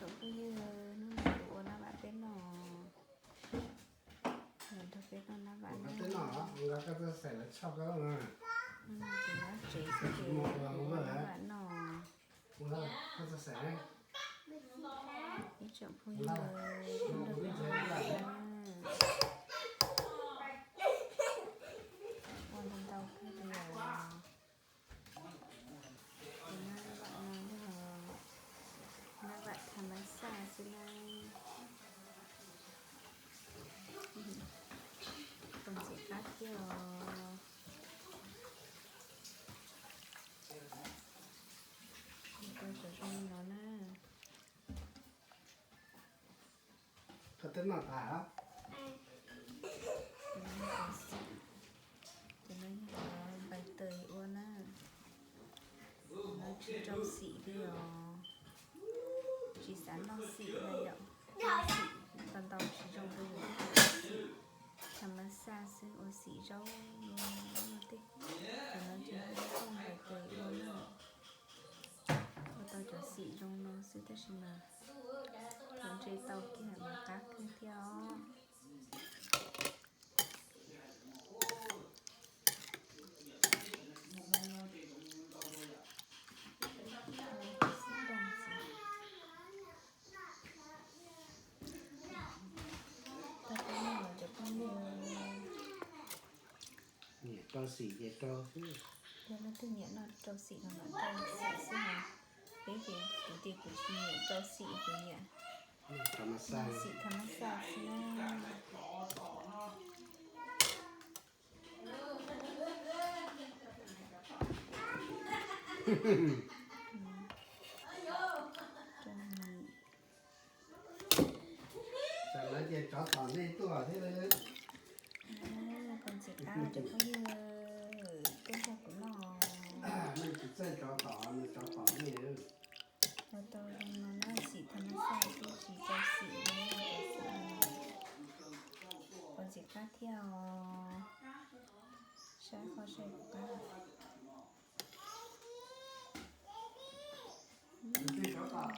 Tsoom phooj ywg, hnub no kuv ua nab vam peb noj. Los nrog peb noj nab vam na. Hnub no kuv nyob tsev xwb ces kuv ua nab vam noj. Ib tsoom phooj ywg, hnub no kuv ua nab vam na. Ua ntau ntau kawg li os. Tus nab vam no yog nab vam tham mas xaj xwb na. Txaus ntxim qab thiab os. Ua tau cov zoo li no na. Qhov twb noj tas. Tus no yog npais taws ua na. Tus no tsis rau xim li os. Tsis xav noj xim na yom. Noj xim tau ntau tsis zoo rau yus thiab, tham mas xaj xwb, ua xim zaub no tej. Tus no ces yog npais taws ua na. Ua tau cov xim zoo no xwb tab sis mas yuav ntse tau kiag mas qab kawg thiab os. Tau peb noj los cov phooj ywg. Nyiam rau xim ces rau xwb. Yog leej twg nyiam noj rau xim no mam rau xim xwb na. Peb ces kuv ces kuv tsis nyiam rau xim, kuv nyiam noj xim tham mas xaj xwb na. Tam no ces tsov tom nej tuaj thiab. Txaus ntxim qab cov phooj ywg, tuaj nrog kuv noj. Nej tsis txawj tsov tom, nws tsov tom nej. Ua tau zoo no na, xim tham mas xaj xwb tsis rau xim li no. Txaus ntxim qab thiab os. Saib qhov saib kuv qab.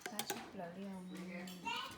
Qab tshaj plaws li os.